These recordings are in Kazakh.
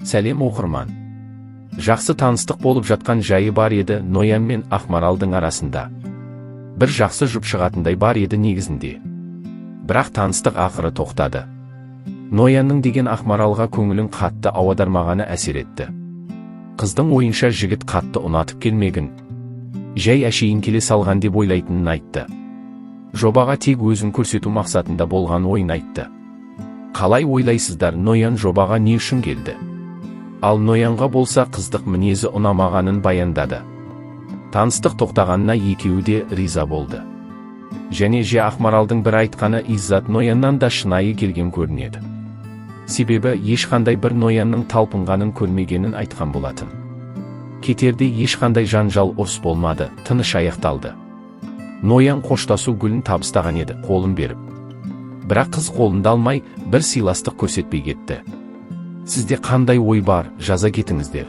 Сәлем, оқырман! Жақсы таныстық болып жатқан жайы бар еді Ноян мен Ақмаралдың арасында. Бір жақсы жұп шығатындай бар еді негізінде. Бірақ таныстық ақыры тоқтады. Ноянның деген Ақмаралға көңілін қатты аудармағаны әсер етті. Қыздың ойынша, жігіт қатты ұнатып келмеген. Жай әшейін келе салған деп ойлайтынын айтты. Жобаға тек өзін көрсету мақсатында болған ойын айтты. Қалай ойлайсыздар, Ноян жобаға не үшін келді? Ал Ноянға болса, қыздық мінезі ұнамағанын баяндады. Таныстық тоқтағанына екеуі де риза болды. Және же Ақмаралдың бір айтқаны: Иззат Нояннан да шынайы келген көрінеді. Себебі ешқандай бір Ноянның талпынғанын көрмегенін айтқан болатын. Кетерде ешқандай жанжал, ұрыс болмады, тыныш аяқталды. Ноян қоштасу гүлін табыстаған еді қолын беріп. Бірақ қыз қолында алмай, бір сыйластық көрсетпей кетті. Сізде қандай ой бар, жаза кетіңіздер.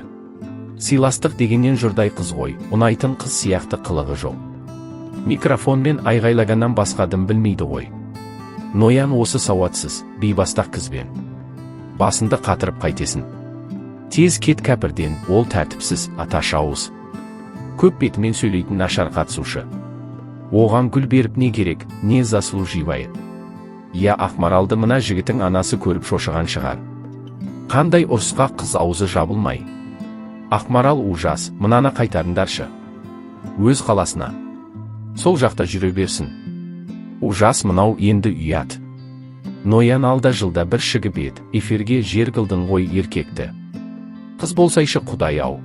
Сыйластық дегеннен, жұрдай қыз ғой, ұнайтын қыз сияқты қылығы жоқ. Микрофонмен айғайлаганнан басқа дым білмейді ғой. Ноян осы сауатсыз, бейбастақ қызбен басынды қатырып қайтесін? Тез кет кәпірден, ол тәртіпсіз, аташ ауыз. Көп бетімен сөйлейтін нашар қатысушы. Оған гүл беріп не керек, не заслуживает. Я, Ақмаралды мына жігітің анасы көріп шошыған шығар. Қандай ұрысқа қыз, аузы жабылмай. Ақмарал ужас, мынаны қайтарыңдаршы. Өз қаласына. Сол жақта жүре берсін. Ужас мынау енді, ұят. Ноян алда жылда бір шығып еді, эфирге жер қылдың ғой еркекті. Қыз болсайшы, құдай ау.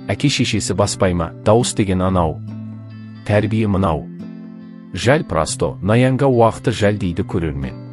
Әке шешесі баспай ма, дауыс деген анау. Тәрбие мынау. Жаль просто, Ноянға уақыты жаль, дейді көрермен.